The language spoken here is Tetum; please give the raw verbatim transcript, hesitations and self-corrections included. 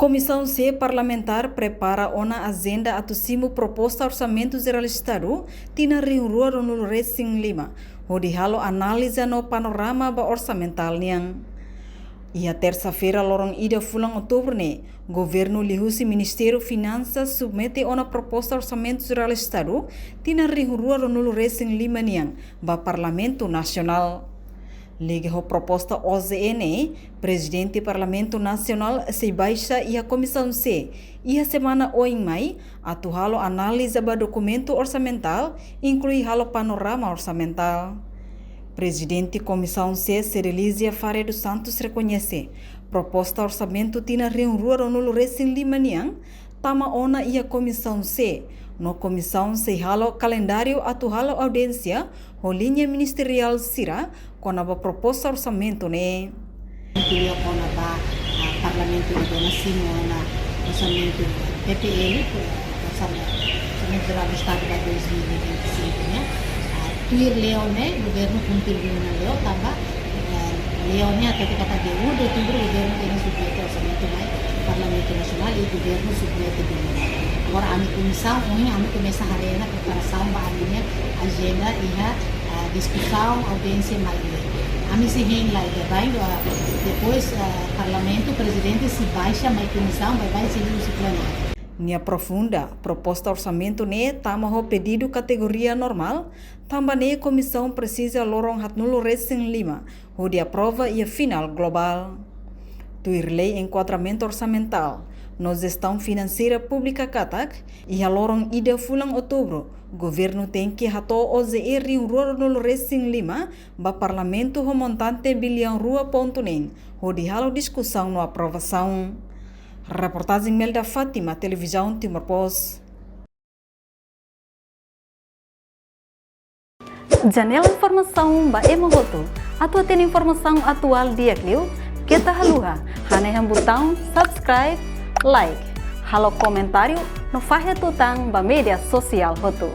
Komisaun C parlamentár prepara ona ajenda atu simu proposta Orsamentu Jerál Estadu tinan rihun rua ruanulu resin lima, hodi halo análiza no panorama ba orsamentál nian. Iha tersa-feira loron ida fulan outubru ne'e, governu liuhusi Ministériu Finansas submete ona proposta Orsamentu Jerál Estadu tinan rihun rua ruanulu resin lima nian ba Parlamentu Nasionál. Liga ho proposta O J E ne'e, Prezidente Parlamentu Nasionál sei baixa iha Komisaun C iha semana oin mai atu halo análiza ba dokumentu orsamentál, inklui halo panorama orsamentál. Prezidente Komisaun C, Cerealizia Faria dos Santos, rekoñese proposta orsamentu tinan rihun rua ruanulu resin lima nian tama ona iha Komisaun C, no komisaun sei halo kalendáriu atu halo audiénsia ho liña ministeriál sira kona-ba proposta orsamentu ne'e. Ko'alia kona-ba, ah, Parlamentu ne'ebé mak simu ona orsamentu P P L, eh, orsamentu, Orsamentu Jerál Estadu ba dois mil e vinte e cinco ne'e. Ah, tuir lei ne'e, governu kumpre ona lei tanba, eh, lei ne'e hatete katak dia um de outubro governu tenke submete orsamentu mai Parlamentu Nasionál i governu submete duni. Agora ami komisaun, ohin ami komesa haree ona preparasaun ba ami-nia ajenda iha, ah, diskusaun, audiénsia mai. Ami sei hein lai, depois, ah, depois, ah, Parlamentu, Prezidente sei baixa mai komisaun, baibain sei liuhusi plenária. Nia aprofunda, proposta orsamentu ne'e tama ho pedidu kategoria normál, tanba ne'e komisaun presiza loron haatnulu resin lima hodi aprova iha finál globál. Tuir Lei Enkuadramentu Orsamentál no Jestaun Finanseira Públika katak, iha loron ida fulan outubru, governu tenke hato'o O J E rihun rua ruanulu resin lima ba Parlamentu ho montante biliaun rua pontu neen, hodi halo diskusaun no aprovasaun. Reportajen Melda Fátima, Televizaun Timor Post. Janela informasaun ba ema hotu. Atu hatene informasaun atuál di'ak liu, keta haluha hanehan butaun subscribe, like, halo komentáriu no fahe tutan ba média sosiál hotu.